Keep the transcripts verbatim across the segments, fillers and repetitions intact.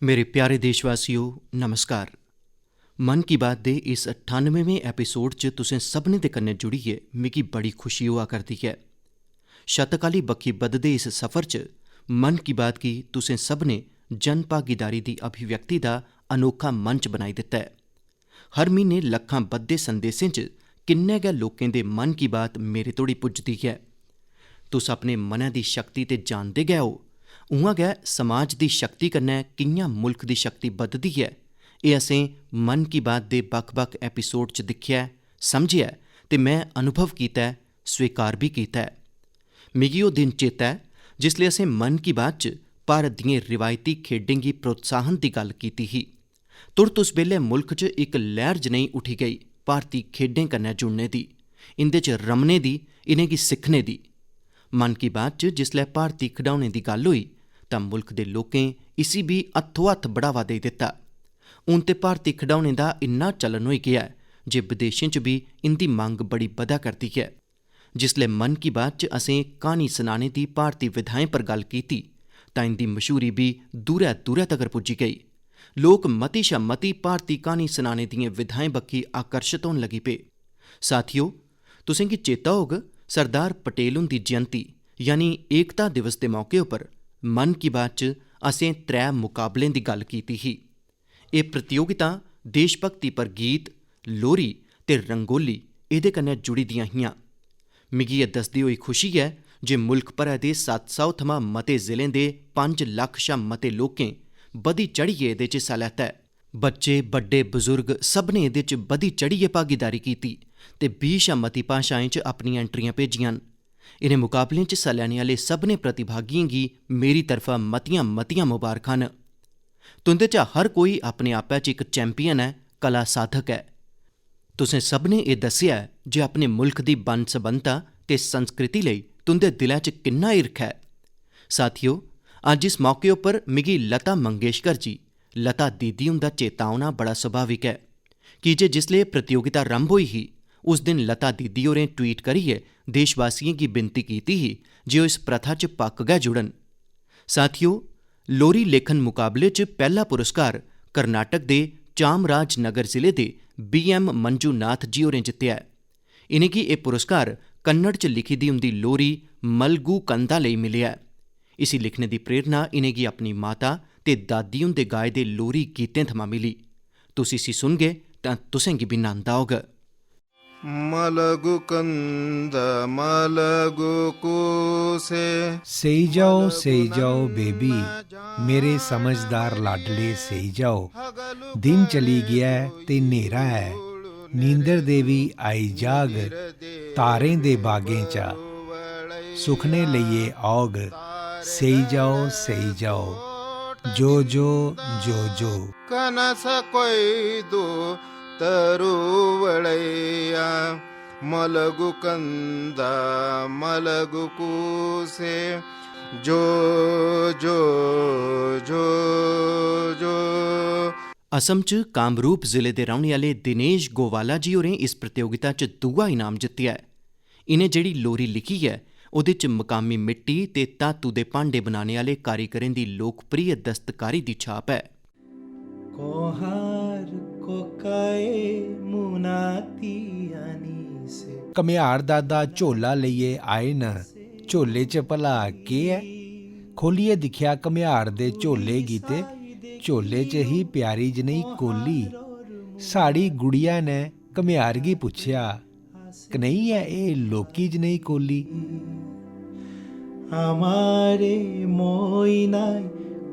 मेरे प्यारे देशवासियो, नमस्कार। मन की बात दे इस ठानुएमें एपिसोड च तुसें सभनें दे कन्नै जुड़ियै मिगी बड़ी खुशी होआ करदी ऐ। शतक आह्ली बक्खी बधदे इस सफर च मन की बात गी तुसें सभनें जन भागीदारी दी अभिव्यक्ति दा अनोखा मंच बनाई दित्ता ऐ। हर म्हीने लक्खां बद्धे संदेशें च किन्ने गै लोकें दे मन की बात मेरे तोड़ी पुजदी ऐ। तुस अपने मनै दी शक्ति ते जानदे गै ओ, उ'आं गै समाज दी शक्ति कन्नै कि'यां मुल्ख दी शक्ति बधदी ऐ, एह् असें मन की बात दे बक्ख-बक्ख एपिसोड च दिक्खेआ ऐ, समझेआ ऐ ते में अनुभव कीता ऐ, स्वीकार बी कीता ऐ। मिगी ओह् दिन चेता ऐ जिसलै असें मन की बात च भारत दियें रिवायती खेढें गी प्रोत्साहन दी गल्ल कीती ही। तुरत उस बेल्लै मुल्ख च इक लैह्र जनेही उठी गेई भारती खेढें कन्नै जुड़ने दी, इं'दे च रमने दी, इ'नेंगी सिक्खने दी। मन की बात च जिसलै भारती खढौनें दी गल्ल होई तां मुल्ख दे लोकें इसी बी हत्थो-हत्थ बढ़ावा देई दित्ता। हून ते भारती खढौनें दा इन्ना चलन होई गेआ ऐ जे बदेशें च बी इं'दी मंग बड़ी बधा करदी ऐ। जिसलै मन की बात च असें क्हानी सनाने दी भारती विधाएं पर गल्ल कीती तां इं'दी मशहूरी बी दूरै-दूरै तगर पुज्जी गेई। लोक मती शा मती भारती क्हानी सनाने दियें विधाएं बक्खी आकर्शत होन लगी पे। साथियो, तुसेंगी चेता होग, सरदार पटेल हुंदी जयंती यानी एकता दिवस दे मौके उप्पर मन की बात च असें त्रै मुकाबलें दी गल्ल कीती ही। एह् प्रतियोगितां देशभक्ति पर गीत, लोरी ते रंगोली एह्दे कन्नै जुड़ी दियां हियां। मिगी एह् दसदे होई खुशी ऐ जे मुल्ख भरै दे सत्त सौ थमां मते जिलें दे पंज लक्ख शा मते लोकें बधी चढ़ियै एह्दे च हिस्सा लैता ऐ। बच्चे, बड्डे, बजुर्ग सभनें एह्दे च बधी चढ़ियै भागीदारी कीती ते बीह् शा मती भाशाएं च अपनियां एंट्रियां भेजियां न। इ'नें मुकाबलें च हिस्सा लैने आह्ले सभनें प्रतिभागियें गी मेरी तरफा मतियां-मतियां मबारखां न। तुं'दे चा हर कोई अपने आपै च इक चैंपियन ऐ, कला साधक ऐ। तुसें सभनें एह् दस्सेआ ऐ जे अपने मुल्ख दी बन्न-सबन्नता ते संस्कृति लेई तुं'दे दिलै च किन्ना हिरख ऐ। साथियो, अज्ज इस मौके उप्पर मिगी लता मंगेशकर जी, लता दीदी हुंदा चेता औना बड़ा स्वाभाविक ऐ। की जे जिसलै एह् प्रतियोगिता रंभ होई ही, उस दिन लता दीदी होरें ट्वीट करियै देशवासियें गी विनती कीती ही जे ओह् इस प्रथा च पक्क गै जुड़न। साथियो, लोरी लेखन मुकाबले च पैह्ला पुरस्कार कर्नाटक दे चामराज नगर जिले दे बी एम मंजुनाथ जी होरें जित्तेआ ऐ। इ'नेंगी एह् पुरस्कार कन्नड़ च लिखी दी उं'दी लोरी मलगू कंदा लेई मिलेआ ऐ। इसी लिखने दी प्रेरणा इ'नेंगी अपनी माता ते दादी हुंदे गाए दे लोरी गीतें थमां मिली। तुस इसी सुनगे तां तुसें गी बी नंद औग। मलगु कंद मलगु कूसे। सेई जाओ, सेई जाओ बेबी, मेरे समझदार लाडले सेई जाओ। दिन चली गेआ ऐ ते न्हेरा ऐ, नींदर दे बी आई जाग, तारें दे बागें चा सुखने लेइयै औग। सेई जाओ, सेई जाओ, जो जो, जो जो। कनस कोई दो तरुवड़ैया, मलगु कंदा मलगु कूसे, जो जो, जो जो। असम च कामरूप जिले दे रौह्ने आह्ले दिनेश गोवाला जी होरें इस प्रतियोगिता च दूआ इनाम जित्तेआ ऐ। इ'नें जेह्ड़ी लोरी लिखी ऐ, ओह्दे च मकामी मिट्टी ते धातु दे भांडे बनाने आह्ले कारीगरें दी लोकप्रिय दस्तकारी दी छाप ऐ। कोहार कोकाए मुनाती आनी से। घमेहार दादा झोला लेइयै आए न। झोले च भला केह् ऐ? खोह्लियै दिक्खेआ घमेहार दे झोले गी ते झोले च ही प्यारी जनेही कोली। साढ़ी गुड़िया ने घमेहार गी पुच्छेआ, "कनेही ऐ एह् लौह्की जनेही कोली?" আমারে মইনাই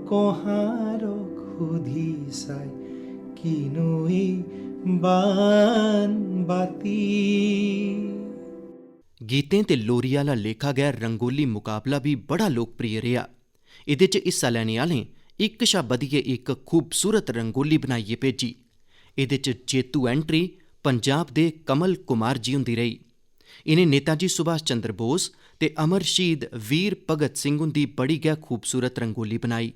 কহারক হুদিসাই কিনুই বান বাতি। गीतें ते लोरी आह्ला लेखा गै रंगोली मुकाबला बी बड़ा लोकप्रिय रेहा। एह्दे च हिस्सा लैने आह्लें इक शा बधियै इक खूबसूरत रंगोली बनाइयै भेजी। एह्दे च जेतू एंट्री पंजाब दे कमल कुमार जी हुंदी रेही। इ'नें नेताजी सुभाष चंद्र बोस ते अमर शहीद वीर भगत सिंह हुंदी बड़ी गै खूबसूरत रंगोली बनाई।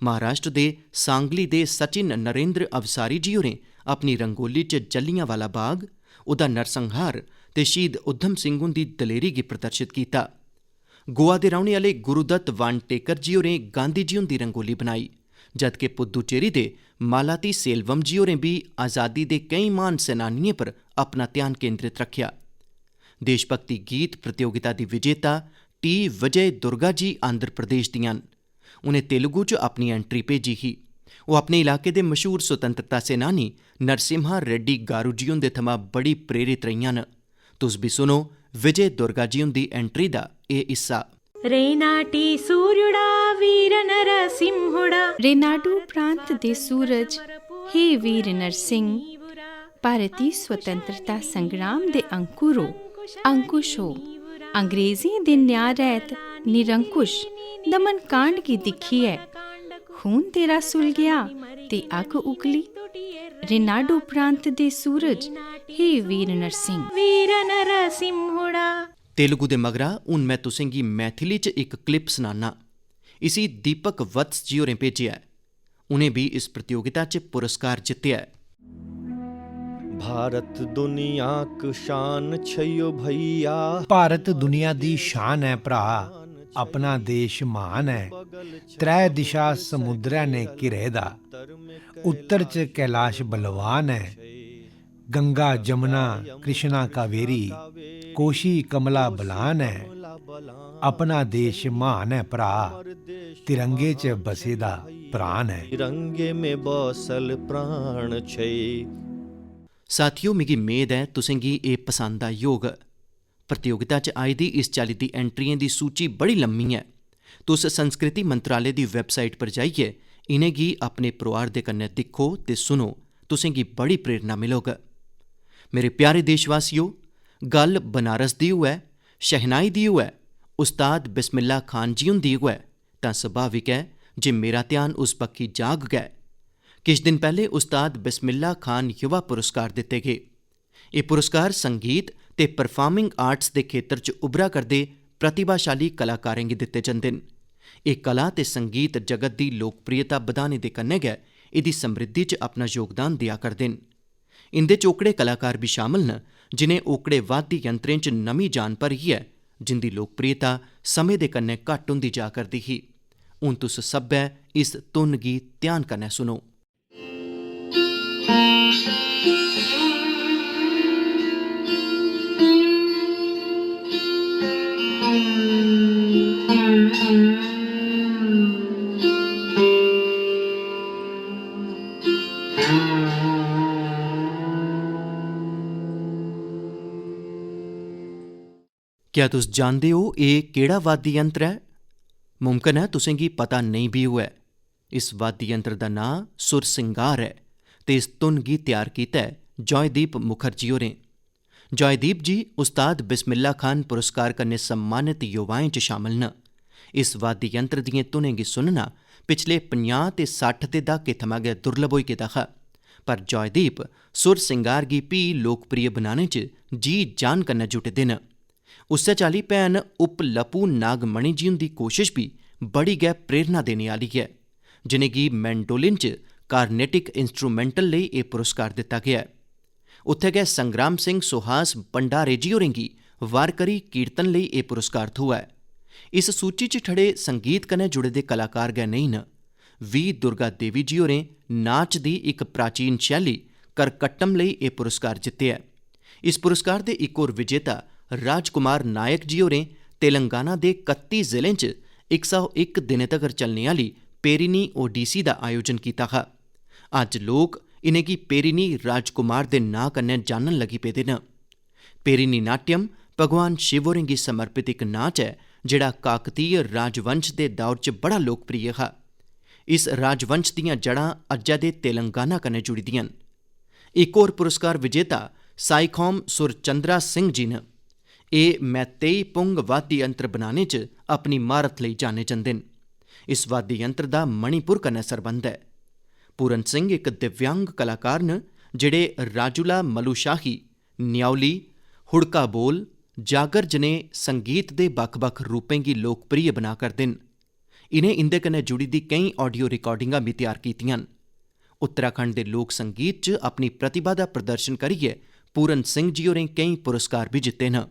महाराष्ट्र दे सांगली दे सचिन नरेंद्र अवसारी जी होरें अपनी रंगोली च जलियांवाला बाग, ओह्दा नरसंहार ते शहीद उधम सिंह हुंदी दलेरी गी प्रदर्शित कीता। गोवा दे रौह्ने आह्ले गुरुदत्त वानटेकर जी होरें गांधी जी हुंदी रंगोली बनाई, जदके पुद्दुचेरी दे मालाती सेल्वम जी होरें बी आजादी दे केई म्हान सेनानियें पर अपना ध्यान केंद्रित रक्खेआ। देशभक्ति गीत प्रतियोगिता दी विजेता टी विजय दुर्गा जी आंध्र प्रदेश दियां न। उ'नें तेलुगु च अपनी एंट्री भेजी ही। ओह् अपने इलाके दे मशहूर स्वतंत्रता सेनानी नरसिम्हा रेड्डी गारू जी हुंदे थमां बड़ी प्रेरित रेहियां न। तुस बी सुनो विजय दुर्गा जी हुंदी एंट्री दा एह् हिस्सा। रेनाटी सूर्युड़ा वीर नरसिंहुड़ा। रेनाडू प्रांत दे सूरज, हे वीर नरसिंह, भारती स्वतंत्रता संग्राम दे अंकुर ओ, अंकुश ओ। अंग्रेजें दे न्याय रैह्त निरंकुश दमन कांड गी दिक्खियै खून तेरा सुलगेआ ते अग्ग उगली। रेनाडू प्रांत दे सूरज, हे वीर नरसिंह। वीर नरसिंहुड़ा। तेलुगु दे मगरा हून में तुसें गी मैथिली च इक क्लिप सनाना। इसी दीपक वत्स जी होरें भेजेआ ऐ। उ'नें बी इस प्रतियोगिता च पुरस्कार जित्तेआ ऐ। भारत दुनियाक शान छैयो भैया। भारत दुनिया दी शान ऐ भ्रा, अपना देश म्हान ऐ। त्रै दिशा समुद्रै ने घिरे दा, उत्तर च कैलाश बलवान ऐ। गंगा जमुना कृष्णा कावेरी, कोशी कमला बलान ऐ। अपना देश म्हान ऐ भ्रा, तिरंगे च बसे दा प्राण ऐ। तिरंगे में बसल प्राण छै। साथियो, मिगी मेद ऐ तुसें गी एह् पसंद आई होग। प्रतियोगिता च आई दी इस चाल्ली दी एंट्रियें दी सूची बड़ी लम्मी ऐ। तुस संस्कृति मंत्रालय दी वैबसाइट पर जाइयै इ'नेंगी अपने परोआर दे कन्नै दिक्खो ते सुनो, तुसें गी बड़ी प्रेरणा मिलग। मेरे प्यारे देशवासियो, गल्ल बनारस दी होऐ, शहनाई दी होऐ, उस्ताद बिस्मिल्ला खान जी हुंदी होऐ, तां सुभाविक ऐ जे मेरा ध्यान उस बक्खी जाग गै। किश दिन पैह्ले उस्ताद बिस्मिल्ला खान युवा पुरस्कार दित्ते गे। एह् पुरस्कार संगीत ते परफार्मिंग आर्ट्स दे खेतर च उब्भरा करदे प्रतिभाशाली कलाकारें गी दित्ते जंदे न। एह् कला ते संगीत जगत दी लोकप्रियता बधाने दे कन्नै गै एह्दी समृद्धि च अपना योगदान देआ करदे न। इं'दे च ओकड़े कलाकार बी शामल न, जिनें ओकड़े वाद्य यंत्रें च नमीं जान भरी ऐ, जिं'दी लोकप्रियता समें दे कन्नै घट्ट होंदी जा करदी ही। हून तुस सब्भै इस धुन गी ध्यान कन्नै सुनो। क्या तुस जानदे ओ एह् केह्ड़ा वाद्य यंत्र ऐ? मुमकन ऐ तुसें गी पता नेईं बी होऐ। इस वाद्य यंत्र दा नांऽ सुर सिंगार ऐ ते इस धुन गी त्यार कीता ऐ जॉयदीप मुखर्जी होरें। जॉयदीप जी उस्ताद बिस्मिल्ला खान पुरस्कार कन्नै सम्मानत युवाएं च शामल न। इस वाद्य यंत्र दियें धुनें गी सुनना पिछले पंजाह् ते सट्ठ दे द्हाके थमां गै दुर्लभ होई गेदा हा, पर जॉयदीप सुर सिंगार गी फ्ही लोकप्रिय बनाने च जी जान कन्नै जुटे दे न। उस्सै चाल्ली भैन उप लपू नागमणि जी हुंदी कोशश बी बड़ी गै प्रेरणा देने आह्ली ऐ, जिनेंगी मैंडोलिन च कार्नेटिक इंस्ट्रूमेंटल लेई एह् पुरस्कार दित्ता गेआ ऐ। उत्थै गै संग्राम सिंह सुहास भंडारे जी होरें गी वारकरी कीर्तन लेई एह् पुरस्कार थ्होआ ऐ। इस सूची च छड़े संगीत कन्नै जुड़े दे कलाकार गै नेईं न, वी दुर्गा देवी जी होरें नाच दी इक प्राचीन शैली करकट्टम लेई एह् पुरस्कार जित्तेआ ऐ। इस पुरस्कार दे इक होर विजेता राजकुमार नायक जी होरें तेलंगाना दे कत्ती जिलें च इक सौ इक दिनें तगर चलने आह्ली पेरिनी ओडिसी दा आयोजन कीता हा। अज्ज लोक इ'नेंगी पेरिनी राजकुमार दे नांऽ कन्नै जानन लगी पेदे न। पेरिनी नाट्यम भगवान शिव होरें गी समर्पित इक नाच ऐ, जेह्ड़ा काकतीय राजवंश दे दौर च बड़ा लोकप्रिय हा। इस राजवंश दियां जड़ां अज्जै दे तेलंगाना कन्नै जुड़ी दियां न। इक होर पुरस्कार विजेता साईखौम सुरचंद्रा सिंह जी न। एह् मैतेई पुंग वाद्य यंत्र बनाने च अपनी म्हारत लेई जाने जंदे न। इस वाद्य यंत्र दा मणिपुर कन्नै सरबंध ऐ। पूरन सिंह इक दिव्यांग कलाकार न, जेह्ड़े राजुला मलुशाही, न्यौली, हुड़का बोल, जागर जनेह् संगीत दे बक्ख-बक्ख रूपें गी लोकप्रिय बना करदे न। इ'नें इं'दे कन्नै जुड़ी दी केईं ऑडियो रिकार्डिंगां बी त्यार कीतियां न। उत्तराखंड दे लोक संगीत च अपनी प्रतिभा दा प्रदर्शन करियै पूरन सिंह जी होरें केईं पुरस्कार बी जित्ते न।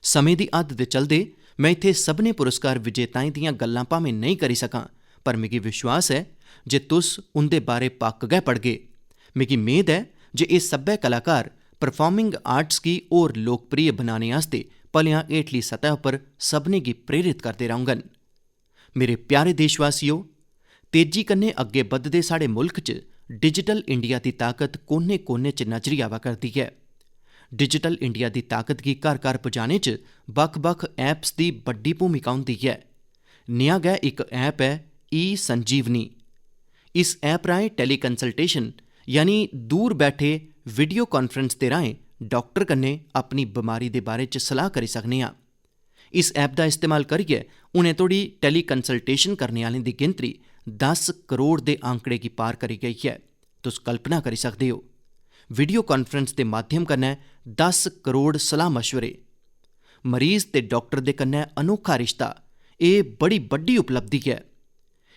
समें दी हद्द दे चलदे में इत्थै सभनें पुरस्कार विजेताएं दियां गल्लां भामें नेईं करी सकां, पर मिगी विश्वास ऐ जे तुस उं'दे बारै पक्क गै पढ़गे। मिगी मेद ऐ जे एह् सब्भै कलाकार परफार्मिंग आर्ट्स गी होर लोकप्रिय बनाने आस्तै भलेआं हेठली सतह उप्पर सभनें गी प्रेरत करदे रौह्ङन। मेरे प्यारे देशवासियो, तेजी कन्नै अग्गें बधदे साढ़े मुल्ख च डिजिटल इंडिया दी ताकत कोने-कोने च नजरी आवा करदी ऐ। डिजिटल इंडिया दी ताकत गी घर-घर पुजाने च बक्ख-बक्ख ऐप्स दी बड्डी भूमिका होंदी ऐ। नेहा गै इक ऐप ऐ ई संजीवनी। इस ऐप राहें टेलीकंसल्टेशन, यानी दूर बैठे वीडियो कांफ्रेंस दे राहें डाक्टर कन्नै अपनी बमारी दे बारे च सलाह करी सकने आं। इस ऐप दा इस्तेमाल करियै हुनै धोड़ी टेलीकंसल्टेशन करने आह्लें दी गिनतरी दस करोड़ दे आंकड़े गी पार करी गेई ऐ। तुस कल्पना करी सकदे ओ, वीडियो कांफ्रेंस दे माध्यम कन्नै दस करोड़ सलाह मशवरे। मरीज ते डाक्टर दे कन्नै अनोखा रिश्ता, एह् बड़ी बड्डी उपलब्धि ऐ।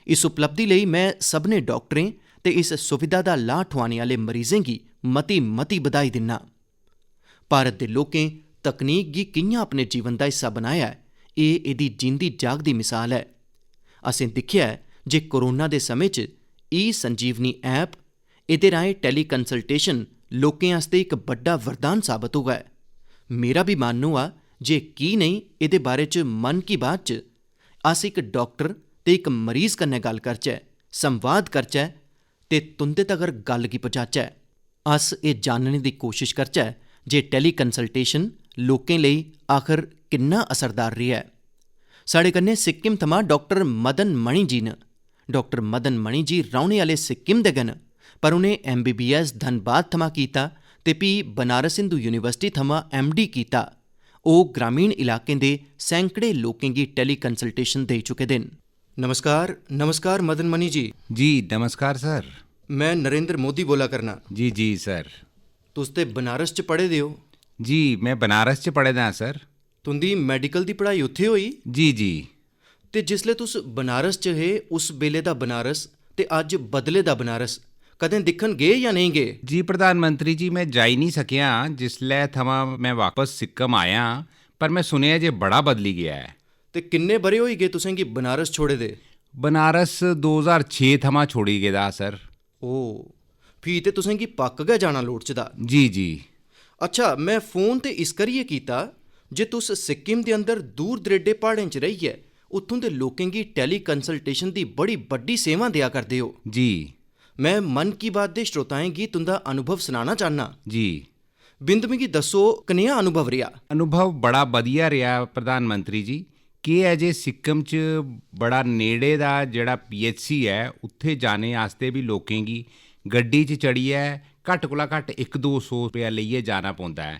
इस उपलब्धि लेई में सभनें डाक्टरें ते इस सुविधा दा लाह् ठुआने आह्ले मरीजें गी मती-मती बधाई दिन्ना। भारत दे लोकें तकनीक गी कि'यां अपने जीवन दा हिस्सा बनाया ऐ, एह् एह्दी जींदी जागदी मिसाल ऐ। असें दिक्खेआ ऐ जे कोरोना दे समें च ई संजीवनी ऐप, एह्दे राहें टेलीकंसल्टेशन लोकें आस्तै इक बड्डा वरदान साबत होआ ऐ। मेरा बी मन होआ जे की नेईं एह्दे बारे च मन की बात च अस इक डाक्टर ते इक मरीज कन्नै गल्ल करचै, संवाद करचै ते तुं'दे तगर गल्ल गी पजाचै। अस एह् जानने दी कोशश करचै जे टेलीकंसल्टेशन लोकें लेई आखर किन्ना असरदार रेहा ऐ। साढ़े कन्नै सिक्किम थमां डाक्टर मदन मणि जी न। डाक्टर मदन मणि जी रौह्ने आह्ले सिक्किम दे गै न, पर उ'नें एम बी बी एस धनबाद थमां कीता ते फ्ही बनारस हिंदू यूनिवर्सिटी थमां एम डी कीता। ओह् ग्रामीण इलाकें दे सैकड़े लोकें गी टेलीकंसल्टेशन देई चुके दे न। नमस्कार, नमस्कार मदन मणि जी। जी, नमस्कार सर। में नरेंद्र मोदी बोला करना। जी, जी सर। तुस ते बनारस च पढ़े दे ओ। जी, में बनारस च पढ़े दा आं सर। तुं'दी मैडिकल दी पढ़ाई उत्थै होई? जी, जी। ते जिसलै तुस बनारस च हे, उस बेल्ले दा बनारस ते अज्ज बदले दा बनारस कदें दिक्खन गे जां नेईं गे? जी प्रधानमंत्री जी, में जाई निं सकेआ जिसलै थमां में वापस सिक्किम आया, पर में सुनेआ जे बड़ा बदली गेआ ऐ। ते किन्ने ब'रे होई गे तुसें गी बनारस छोड़े दे? बनारस दो ज्हार छे थमां छोड़ी गेदा हा सर। ओ, फ्ही ते तुसें गी पक्क गै जाना लोड़चदा। जी, जी। अच्छा, में फोन ते इस करियै कीता जे तुस सिक्किम दे अंदर दूर दरेडे प्हाड़ें च रेहियै उत्थूं दे लोकें गी टेलीकंसल्टेशन दी बड़ी बड्डी सेवा देआ करदे ओ। जी। में मन की बात दे श्रोताएं गी तुं'दा अनुभव सनाना चाह्न्नां। जी। बिंद, मिगी दस्सो, कनेहा अनुभव रेहा? अनुभव बड़ा बधिया रेहा प्रधानमंत्री जी। केह् ऐ जे सिक्किम च बड़ा नेड़े दा जेह्ड़ा पी एच सी ऐ, उत्थै जाने आस्तै बी लोकें गी गड्डी च चढ़ियै घट्ट कोला घट्ट इक दो सौ रपेआ लेइयै जाना पौंदा ऐ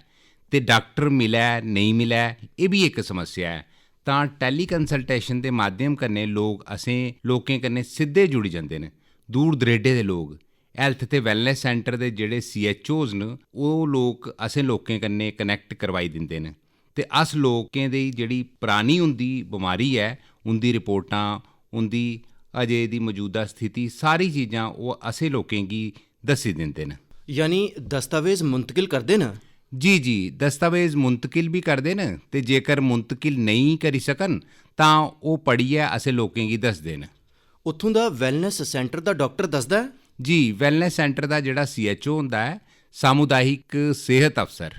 ते डाक्टर मिलै नेईं मिलै, एह् बी इक समस्या ऐ। तां टेलीकंसल्टेशन दे माध्यम कन्नै लोक असें लोकें कन्नै सिद्धे जुड़ी जंदे न। दूर दरेडे दे लोक, हेल्थ ते वैलनेस सेंटर दे जेह्ड़े सी एच ओज़ न, ओह् लोक असें लोकें कन्नै कनैक्ट करवाई दिंदे न ते अस लोकें दी जेह्ड़ी परानी उं'दी बमारी ऐ, उं'दी रिपोर्टां, उं'दी अजें दी मजूदा स्थिति, सारी चीजां ओह् असें लोकें गी दस्सी दिंदे न। यानी दस्तावेज मुंतकिल करदे न? जी, जी, दस्तावेज मुंतकिल बी करदे न ते जेकर मुंतकिल नेईं करी सकन तां ओह् पढ़ियै असें लोकें गी दसदे न। उत्थूं दा वैलनेस सेंटर दा डाक्टर दसदा ऐ? जी, वैलनेस सेंटर दा जेह्ड़ा सी एच ओ होंदा ऐ, सामुदायिक सेह्त अफसर।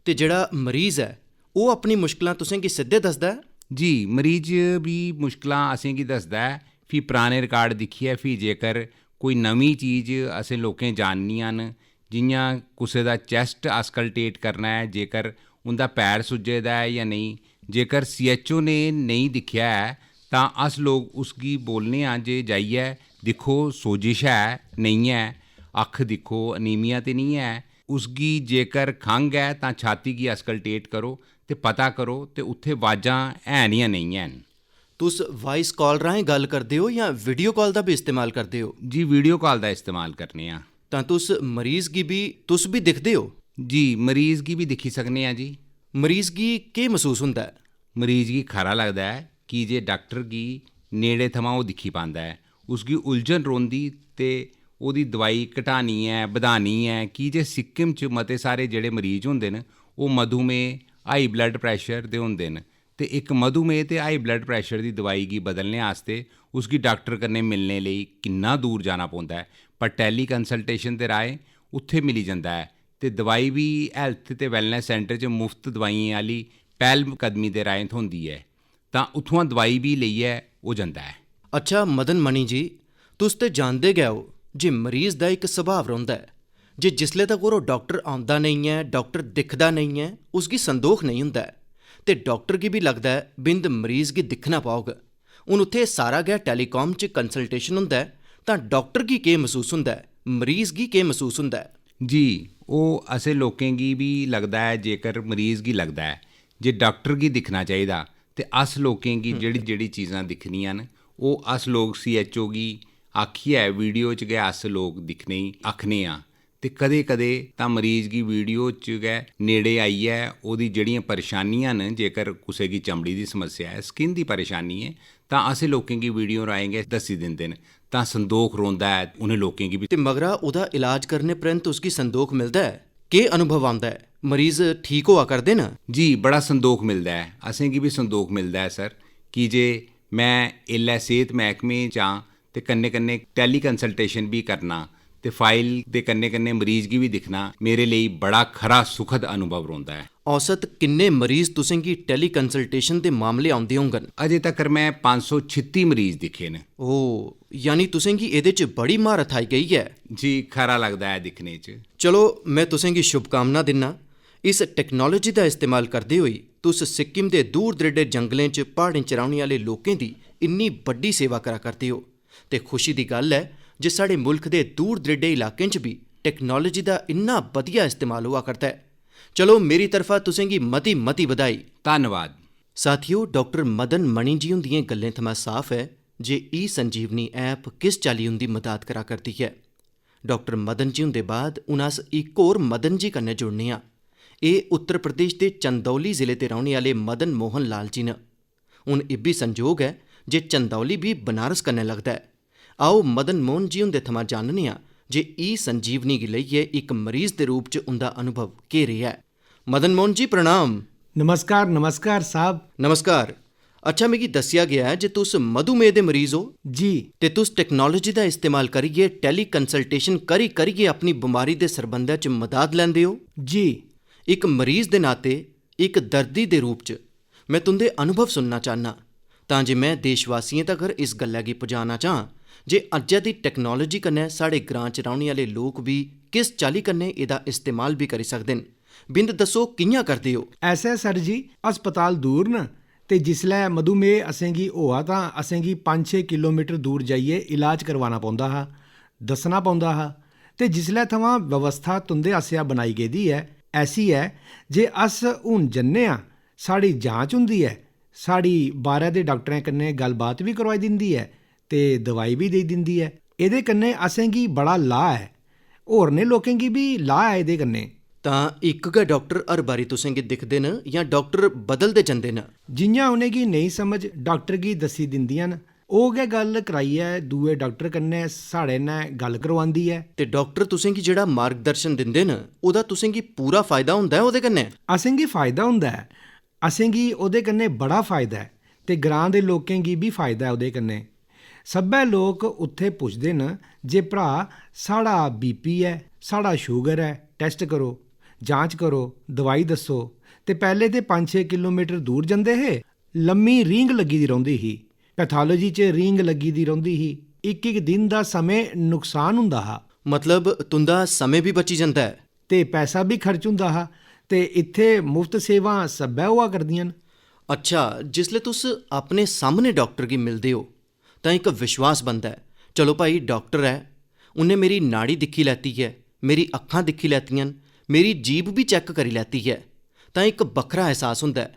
ते जेह्ड़ा मरीज ऐ, ओह् अपनी मुश्कलां तुसें गी सिद्धे दसदा ऐ? जी, मरीज बी मुश्कलां असें गी दसदा ऐ। फ्ही पराने रिकार्ड दिक्खियै, फ्ही जेकर कोई नमीं चीज असें लोकें जाननियां न, जि'यां कुसै दा चैस्ट आस्कल्टेट करना ऐ, जेकर उं'दा पैर सुज्जे दा ऐ जां नेईं, जेकर सी एच ओ ने नेईं दिक्खेआ ऐ, तां अस लोक उसगी बोलने आं जे जाइयै दिक्खो, सोजिश ऐ, नेईं ऐ, अक्ख दिक्खो, अनीमिया ते निं ऐ। उसगी जेकर खंघ ऐ, तां छाती गी आस्कल्टेट करो ते पता करो ते उत्थै बाजां हैन जां नेईं हैन। तुस वाइस काल राहें गल्ल करदे ओ जां वीडियो काल दा बी इस्तेमाल करदे ओ? जी, वीडियो काल दा इस्तेमाल करने आं। तां तुस मरीज गी बी, तुस बी दिखदे ओ? जी, मरीज गी बी दिक्खी सकने आं जी। मरीज गी केह् मसूस होंदा ऐ? मरीज गी खरा लगदा ऐ, की जे डाक्टर गी नेड़े थमां ओह् दिक्खी पांदा ऐ। उसगी उलझन रौंह्दी ते ओह्दी दोआई घटानी ऐ, बधानी ऐ, की जे सिक्किम च मते सारे जेह्ड़े मरीज होंदे न, ओह् मधुमेह, हाई ब्लड प्रैशर दे होंदे न, ते इक मधुमेह ते हाई ब्लड प्रैशर दी दवाई गी बदलने आस्तै उसगी डाक्टर कन्नै मिलने लेई किन्ना दूर जाना पौंदा ऐ, पर टैली कंसल्टेशन दे राहें उत्थै मिली जंदा ऐ ते दवाई बी हैल्थ ते वैलनेस सेंटर च मुफ्त दवाइयें आह्ली पैह्ल कदमी दे राहें थ्होंदी ऐ, तां उत्थुआं दवाई बी लेइयै ओह् जंदा ऐ। अच्छा मदन मणि जी, तुस ते जानदे गै ओ जे मरीज दा इक सुभाव रौंह्दा ऐ जे जिसले तक ओह् डाक्टर औंदा नेईं ऐ, डाक्टर दिखदा नेईं ऐ, उसगी संदोख नेईं हुंदा ऐ ते डाक्टर गी बी लगदा ऐ बिंद मरीज गी दिक्खना पौग। हून उत्थै सारा गै टैलीकाम च कंसल्टेशन हुंदा ऐ, तां डाक्टर गी केह् मसूस हुंदा ऐ, मरीज गी केह् मसूस हुंदा ऐ? जी, ओह् असें लोकें गी बी लगदा ऐ, जेकर मरीज गी लगदा ऐ जे डाक्टर गी दिक्खना चाहिदा, ते अस लोकें गी हम्म। जेह्ड़ी-जेह्ड़ी चीजां दिक्खनियां न, ओह् अस लोक सीएचओ गी आखियै वीडियो च गै अस लोक दिक्खने गी आखने आं। ते कदें-कदें तां मरीज गी वीडियो च गै नेड़े आइयै ओह्दी जेह्ड़ियां परेशानियां न, जेकर कुसै गी चमड़ी दी समस्या ऐ, स्किन दी परेशानी ऐ, तां असें लोकें गी वीडियो राहें गै दस्सी दिंदे न, तां संदोख रौंह्दा ऐ उ'नें लोकें गी बी। ते मगरा ओह्दा इलाज करने परैंत उसगी संदोख मिलदा ऐ? केह् अनुभव औंदा ऐ? मरीज ठीक होआ करदे न? जी, बड़ा संदोख मिलदा ऐ, असेंगी बी संदोख मिलदा ऐ सर, की जे में एल्लै सेह्त मैह्कमे च आं ते कन्नै-कन्नै टैली कंसल्टेशन बी करना ते फाइल दे कन्नै-कन्नै मरीज गी बी दिक्खना मेरे लेई बड़ा खरा सुखद अनुभव रौंह्दा ऐ। औसत किन्ने मरीज तुसेंगी टैली कंसल्टेशन दे मामले औंदे होङन? अजें तगर में पंज सौ छित्ती मरीज दिक्खे न। ओह्, यानी तुसेंगी एह्दे च बड़ी म्हारत आई गेई ऐ। जी, खरा लगदा ऐ दिक्खने च। चलो, में तुसेंगी शुभकामना दिन्ना। इस टैक्नालोजी दा इस्तेमाल करदे होई तुस सिक्किम दे दूर-दरेडे जंगलें च प्हाड़ें च रौह्ने आह्ले लोकें दी इन्नी बड्डी सेवा करा करदे ओ। ते खुशी दी गल्ल ऐ जे साढ़े मुल्ख दे दूर-दरेडे इलाकें च बी टैक्नालोजी दा इन्ना बधिया इस्तेमाल होआ करदा ऐ। चलो, मेरी तरफा तुसेंगी मती-मती बधाई। धन्नवाद। साथियो, डाक्टर मदन मणि जी हुंदियें गल्लें थमां साफ ऐ जे ई संजीवनी ऐप किस चाल्ली उं'दी मदाद करा करदी ऐ। डाक्टर मदन जी हुंदे बाद हून अस इक होर मदन जी कन्नै जुड़ने आं। एह् उत्तर प्रदेश दे चंदौली जिले दे रौह्ने आह्ले मदन मोहन लाल जी न। हून इब्बी संजोग ऐ जे चंदौली बी बनारस कन्नै लगदा ऐ। आओ, मदन मोहन जी हुंदे थमां जानने आं जे ई संजीवनी गी लेइयै इक मरीज दे रूप च उं'दा अनुभव केह् रेहा ऐ। मदन मोहन जी, प्रणाम। नमस्कार, नमस्कार साहब। नमस्कार। अच्छा, मिगी दस्सेआ गेआ ऐ जे तुस मधुमेह दे मरीज ओ। जी। ते तुस टैक्नालोजी दा इस्तेमाल करियै टैली कंसल्टेशन करी करियै अपनी बमारी दे सरबंधै च मदाद लैंदे ओ। जी। इक मरीज दे नाते, इक दर्दी दे रूप च, में तुं'दे अनुभव सुनना चाह्न्नां, तां जे में देशवासियें तगर इस गल्लै गी पजाना चां जे अज्जै दी टैक्नालोजी कन्नै साढ़े ग्रां च रौह्ने आह्ले लोक बी किस चाल्ली कन्नै एह्दा इस्तेमाल बी करी सकदे न। बिंद दस्सो, कि'यां करदे ओ? ऐसा ऐ सर जी, अस्पताल दूर न ते जिसलै मधुमेह असेंगी होआ तां असेंगी पंज छे किलोमीटर दूर जाइयै इलाज करवाना पौंदा हा, दस्सना पौंदा हा। ते जिसलै थमां व्यवस्था तुं'दे आसेआ बनाई गेदी ऐ, ऐसी ऐ जे अस हून जन्ने आं, साढ़ी जांच होंदी ऐ, साढ़ी बाह्रै दे डाक्टरें कन्नै गल्ल-बात बी करोआई दिंदी ऐ ते दवाई बी देई दिंदी ऐ। एह्दे कन्नै असेंगी बड़ा लाह् ऐ। होरनें लोकें गी बी लाह् ऐ एह्दे कन्नै। तां इक गै डाक्टर हर बारी तुसेंगी दिखदे न जां डाक्टर बदलदे जंदे न? जि'यां उ'नेंगी नेईं समझ, डाक्टर गी दस्सी दिंदियां न। ओह् गै गल्ल कराइयै दूए डाक्टर कन्नै साढ़े नै गल्ल करोआंदी ऐ। ते डाक्टर तुसेंगी जेह्ड़ा मार्गदर्शन दिंदे न, ओह्दा तुसेंगी पूरा फायदा होंदा ऐ ओह्दे कन्नै? असेंगी फायदा होंदा ऐ। असेंगी ओह्दे कन्नै बड़ा फायदा ऐ ते ग्रां दे लोकें गी बी फायदा ऐ ओह्दे कन्नै। सब्भै लोक उत्थै पुछदे न जे भ्राऽ, साढ़ा बीपी ऐ, साढ़ा शुगर ऐ, टैस्ट करो, जांच करो, दवाई दस्सो। ते पैह्लें ते पंज छे किलोमीटर दूर जंदे हे, लम्मी रींग लग्गी दी रौंह्दी ही। पैथालोजी च रींग लग्गी दी रौंह्दी ही। इक-इक दिन दा समें नुकसान हुंदा हा। मतलब, तुं'दा समें बी बची जंदा ऐ। ते पैसा बी खर्च हुंदा हा। ते इत्थै मुफ्त सेवां सब्भै होआ करदियां न। अच्छा, जिसलै तुस अपने सामने डाक्टर गी मिलदे ओ, तां इक विश्वास बनदा ऐ, "चलो भाई, डाक्टर ऐ, उ'न्नै मेरी नाड़ी दिक्खी लैती ऐ, मेरी अक्खां दिक्खी लैतियां न, मेरी जीभ बी चैक करी लैती ऐ।" तां इक बक्खरा एहसास हुंदा ऐ।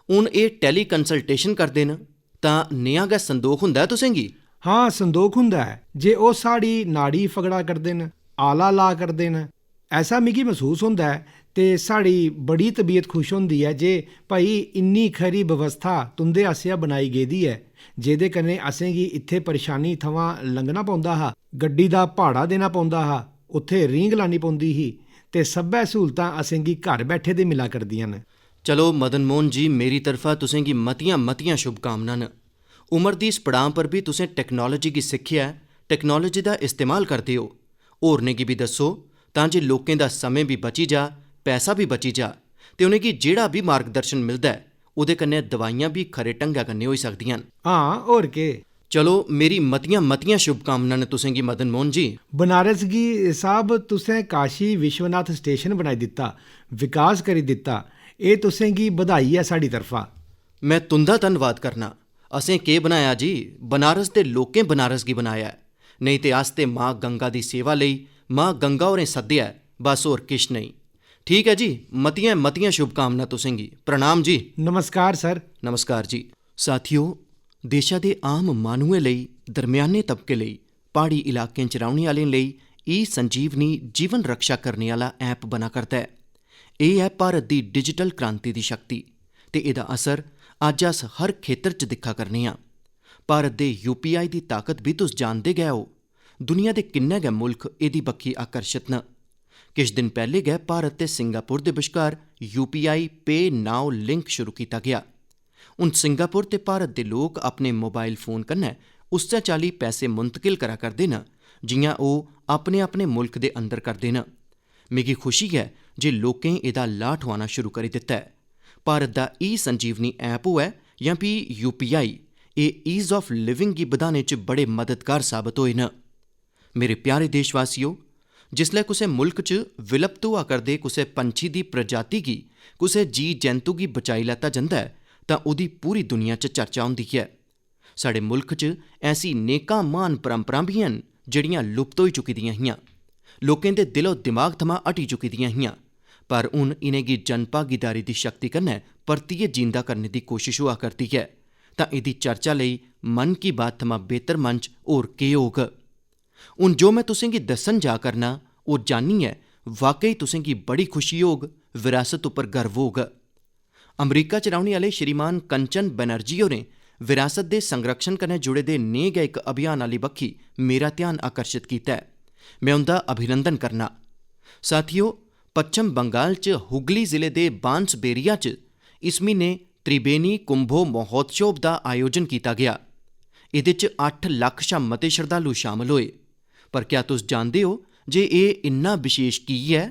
हून एह् टैली कंसल्टेशन करदे न, तां नेहा गै संदोख हुंदा ऐ तुसेंगी? हां, संदोख हुंदा ऐ जे ओह् साढ़ी नाड़ी फगड़ा करदे न, आला ला करदे न। ऐसा मिगी मसूस होंदा ऐ ते साढ़ी बड़ी तबीयत खुश होंदी ऐ जे भाई, इन्नी खरी बवस्था तुं'दे आसेआ बनाई गेदी ऐ, जेह्दे कन्नै असेंगी इत्थै परेशानी थमां लंघना पौंदा हा, गड्डी दा भाड़ा देना पौंदा हा, उत्थै रींग लानी पौंदी ही ते सब्भै स्हूलतां असेंगी घर बैठे दे मिला करदियां न। चलो मदन मोहन जी, मेरी तरफा तुसेंगी मतियां मतियां शुभकामनां न। उम्र दी इस पड़ां पर बी तुसें टैक्नोलाजी गी सिक्खेआ ऐ, टैक्नोलाजी दा इस्तेमाल करदे ओ। होरनें गी बी दस्सो, तां जे लोकें दा समें बी बची जा, पैसा बी बची जा, ते उ'नेंगी जेह्ड़ा बी मार्गदर्शन मिलदा ऐ, ओह्दे कन्नै दवाइयां बी खरे ढंगै कन्नै होई सकदियां न। हां, होर केह्? चलो, मेरी मतियां मतियां शुभकामनां न तुसेंगी मदन मोहन जी। बनारस गी साहब, तुसें काशी विश्वनाथ स्टेशन बनाई दित्ता, विकास करी दित्ता, एह् तुसेंगी बधाई ऐ साढ़ी तरफा। में तुं'दा धन्नवाद करना। असें केह् बनाया जी, बनारस दे लोकें बनारस गी बनाया ऐ। नेईं ते अस ते मां गंगा दी सेवा लेई, मां गंगा होरें सद्देआ ऐ, बस होर किश नेईं। ठीक ऐ जी, मतियां मतियां शुभकामनां तुसेंगी। प्रणाम जी। नमस्कार सर। नमस्कार जी। साथियो, देशा दे आम माहनुएं लेई, दरम्याने तबके लेई, प्हाड़ी इलाकें च रौह्ने आह्लें लेई ई संजीवनी जीवन रक्षा करने आह्ला ऐप बना करदा ऐ। एह् ऐ भारत दी डिजिटल क्रांति दी शक्ति, ते एह्दा असर अज्ज अस हर खेतर च दिक्खा करने आं। भारत दे यूपीआई दी ताकत बी तुस जानदे गै ओ। दुनिया दे किन्ने गै मुल्ख एह्दी बक्खी आकर्शत न। किश दिन पैह्ले गै भारत ते सिंगापुर दे बश्कार यूपीआई पे नाउ लिंक शुरू कीता गेआ। हून सिंगापुर ते भारत दे लोक अपने मोबाइल फोन कन्नै उस्सै चाल्ली पैसे मुंतकिल करा करदे न, जि'यां ओह् अपने-अपने मुल्ख दे अंदर करदे न। मिगी खुशी ऐ जे लोकें एह्दा लाह् ठुआना शुरू करी दित्ता ऐ। भारत दा ई संजीवनी ऐप होऐ जां फ्ही यूपीआई, एह् ईज ऑफ लिविंग गी बधाने च बड़े मददगार साबत होए न। मेरे प्यारे देशवासियो, जिसलै कुसै मुल्क च विलुप्त होआ करदे कुसै पंछी दी प्रजाति गी, कुसै जी जैंतु गी बचाई लैता जंदा ऐ, तां ओह्दी पूरी दुनिया च चर्चा होंदी ऐ। साढ़े मुल्क च ऐसी नेकां म्हान परंपरां बी हैन, जेह्ड़ियां लुप्त होई चुकी दियां हियां, लोकें दे दिलो दिमाग थमां हटी चुकी दियां हियां, पर हून इ'नेंगी जन भागीदारी दी शक्ति कन्नै परतियै जींदा करने दी कोशश होआ करदी ऐ। तां एह्दी चर्चा लेई मन की बात थमां बेहतर मंच होर केह् होग? हून जो में तुसेंगी दस्सन जा करना, ओह् जानियै वाकई तुसेंगी बड़ी खुशी होग, विरासत उप्पर गर्व होग। अमरीका च रौह्ने आह्ले श्रीमान कंचन बनर्जी होरें विरासत दे संरक्षण कन्नै जुड़े दे नेह् गै इक अभियान आह्ली बक्खी मेरा ध्यान आकर्शत कीता ऐ। में उं'दा अभिनंदन करना। साथियो, पच्छम बंगाल च हुगली जिले दे बांसबेरिया च इस म्हीने त्रिबेनी कुंभो महोत्सव दा आयोजन कीता गेआ। एह्दे च अट्ठ लक्ख शा मते शरधालु शामल होए। पर क्या तुस जानदे ओ जे एह् इन्ना विशेष की ऐ?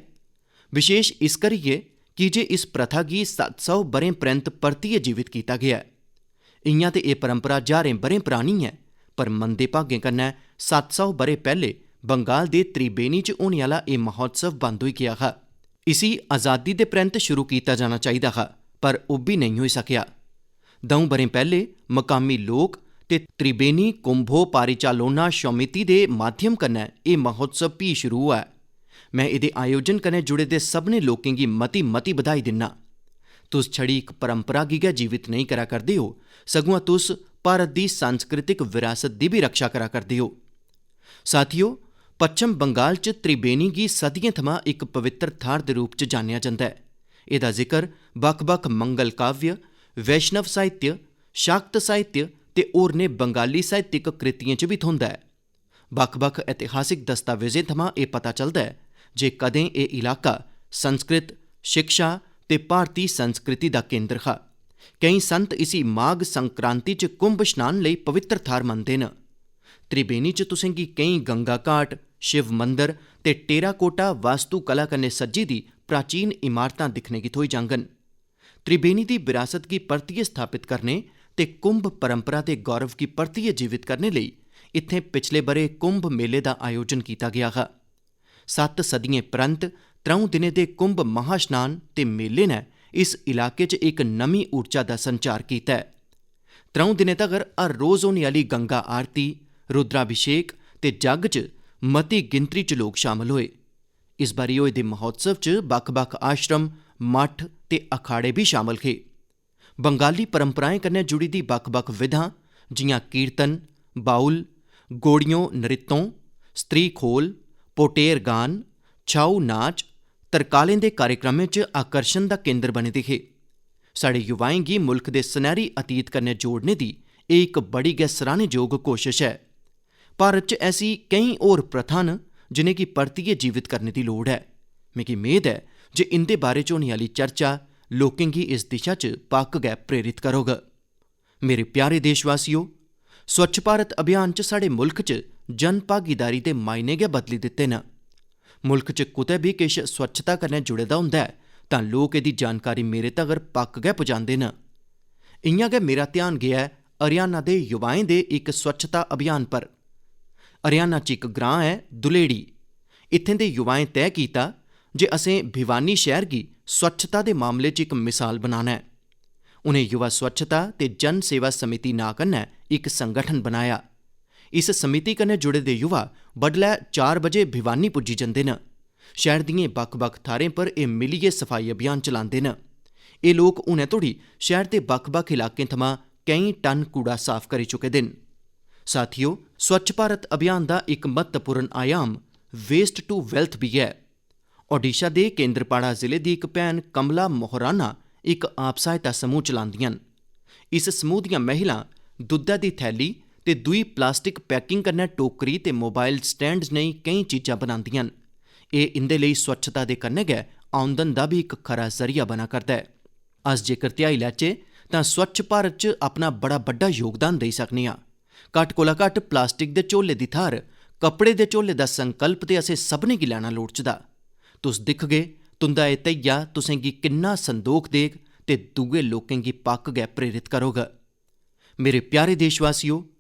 विशेष इस करियै की जे इस प्रथा गी सत्त सौ ब'रें परैंत्त परतियै जीवत कीता गेआ ऐ। इ'यां ते एह् परंपरा ज्हारें ब'रें परानी ऐ, पर मंदे भागें कन्नै सत्त सौ ब'रे पैह्ले बंगाल दे त्रिबेनी च होने आह्ला एह् महोत्सव बंद होई गेआ हा। इसी अजादी दे परैंत्त शुरू कीता जाना चाहिदा हा, पर ओह् बी नेईं होई सकेआ। द'ऊं ब'रें पैह्ले मकामी लोक ते त्रिबेनी कुंभो पारिचालोना समिति दे माध्यम कन्नै एह् महोत्सव फ्ही शुरू होआ ऐ। में एह्दे आयोजन कन्नै जुड़े दे सभनें लोकें गी मती-मती बधाई दिन्ना। तुस छड़ी इक परंपरा गी गै जीवत नेईं करा करदे ओ, सगुआं तुस भारत दी सांस्कृतिक विरासत दी बी रक्षा करा करदे ओ। साथियो, पच्छम बंगाल च त्रिबेनी गी सदियें थमां इक पवित्र थाह्र दे रूप च जानेआ जंदा ऐ। एह्दा जिकर बक्ख-बक्ख मंगल काव्य, वैष्णव साहित्य, शाक्त साहित्य ते होरनें बंगाली साहित्यक कृतियें च बी थ्होंदा ऐ। बक्ख-बक्ख ऐतिहासिक दस्तावेजें थमां एह् पता चलदा ऐ जे कदें एह् इलाका संस्कृत, शिक्षा ते भारती संस्कृति दा केंद्र हा। केईं संत इसी माघ संक्रांति च कुंभ स्नान लेई पवित्र थाह्र मनदे न। त्रिबेनी च तुसेंगी केईं गंगा घाट, शिव मंदर ते टेराकोटा वास्तुकला कन्नै सज्जी दी प्राचीन इमारतां दिक्खने गी थ्होई जाङन। त्रिबेनी दी विरासत गी परतियै स्थापत करने ते कुंभ परंपरा दे गौरव गी परतियै जीवत करने लेई इत्थें पिछले ब'रे कुंभ मेले दा आयोजन कीता गेआ हा। सत्त सदियें परैंत्त त्र'ऊं दिनें दे कुंभ महास्नान ते मेले ने इस इलाके च इक नमीं ऊर्जा दा संचार कीता ऐ। त्र'ऊं दिनें तगर हर रोज होने आह्ली गंगा आरती, रुद्राभिषेक ते जग च मती गिनतरी च लोक शामल होए। इस बारी होए दे महोत्सव च बक्ख-बक्ख आश्रम, मठ ते अखाड़े बी शामल हे। बंगाली परंपराएं कन्नै जुड़ी दी बक्ख-बक्ख विधां जि'यां कीर्तन, बाउल, गोड़ियों नृत्तों, स्त्री खोल, पोटेर गान, छाऊ नाच, तरकालें दे कार्यक्रमें च आकर्षण दा केंद्र बने दे हे। साढ़े युवाएं गी मुल्ख दे सनैह्री अतीत कन्नै जोड़ने दी एह् इक बड़ी गै सराह्नेजोग कोशश ऐ। भारत च ऐसी केईं होर प्रथां न जि'नेंगी परतियै जीवत करने दी लोड़ ऐ। मिगी मेद ऐ जे इं'दे बारे च होने आह्ली चर्चा लोकें गी इस दिशा च पक्क गै प्रेरित करग। मेरे प्यारे देशवासियो, स्वच्छ भारत अभियान च साढ़े मुल्ख च जन भागीदारी दे मायने गै बदली दित्ते न। मुल्क च कुतै बी किश स्वच्छता कन्नै जुड़े दा होंदा ऐ तां लोक एह्दी जानकारी मेरे तगर पक्क गै पुजांदे न। इ'यां गै मेरा ध्यान गेआ ऐ हरियाणा दे युवाएं दे इक स्वच्छता अभियान पर। हरियाणा च इक ग्रां ऐ दुलेड़ी। इत्थें दे युवाएं तय कीता जे असें भिवानी शैह्र गी स्वच्छता दे मामले च इक मिसाल बनाना ऐ। उ'नें युवा स्वच्छता ते जन सेवा समिति नांऽ कन्नै इक संगठन बनाया। इस समिति कन्नै जुड़े दे युवा बडलै चार बजे भिवानी पुज्जी जंदे न। शैह्र दियें बक्ख-बक्ख थाह्रें पर एह् मिलियै सफाई अभियान चलांदे न। एह् लोक हुनै धोड़ी शैह्र दे बक्ख-बक्ख इलाकें थमां केईं टन कूड़ा साफ करी चुके दे न। साथियो, स्वच्छ भारत अभियान दा इक म्हत्तवपूर्ण आयाम waste to wealth बी ऐ। ओडिशा दे केंद्रपाड़ा जिले दी इक भैन कमला मोहराना इक आप सहायता समूह चलांदियां न। इस समूह दियां महिलां दुद्धै दी थैली ते दूई प्लास्टिक पैकिंग कन्नै टोकरी ते मोबाइल स्टैंड जनेही केईं चीजां बनांदियां न। एह् इं'दे लेई स्वच्छता दे कन्नै गै आमदन दा बी इक खरा जरिया बना करदा ऐ। अस जेकर ध्याई लैचे तां स्वच्छ भारत च अपना बड़ा बड्डा योगदान देई सकने आं। घट्ट कोला घट्ट प्लास्टिक दे झोले दी थाह्र कपड़े दे झोले दा संकल्प ते असें सभनें गी लैना लोड़चदा। तुस दिखगे, तुं'दा एह् धैया तुसें गी किन्ना संदोख देग ते दूए लोकें गी पक्क गै प्रेरित करग। मेरे प्यारे देशवासियो,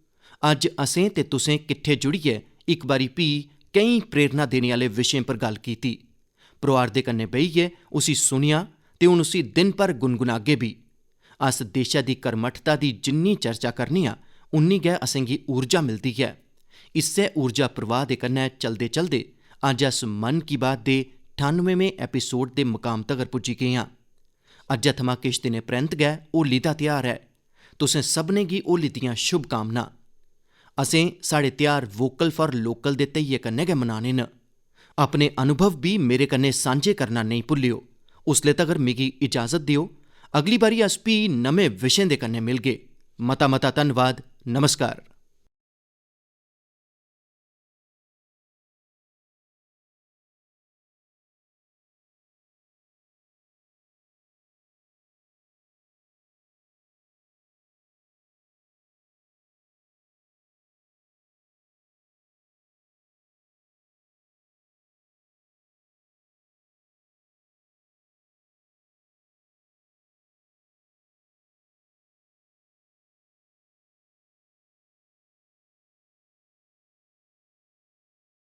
अज्ज असें ते तुसें किट्ठे जुड़ियै इक बारी फ्ही केईं प्रेरणा देने आह्ले विशें पर गल्ल कीती। परोआर दे कन्नै बेहियै उसी सुनेआ ते हून उसी दिन भर गुनगुनागे बी। अस देशै दी कर्मठता दी जिन्नी चर्चा करने आं, उन्नी गै असेंगी ऊर्जा मिलदी ऐ। इस्सै ऊर्जा प्रवाह दे कन्नै चलदे-चलदे अज्ज अस मन की बात दे ठानुएमें एपिसोड दे मकाम तगर पुज्जी गे आं। अज्जै थमां किश दिनें परैंत गै होली दा ध्यार ऐ। तुसें सभनें गी होली दियां शुभकामनां। असें साढ़े ध्यार Vocal for Local दे धैइये कन्नै गै मनाने न। अपने अनुभव बी मेरे कन्नै सांझे करना नेईं भुल्लेओ। उसले तगर मिगी इजाजत देओ। अगली बारी अस फ्ही नमें विशें दे कन्नै मिलगे। मता मता धन्नवाद। नमस्कार।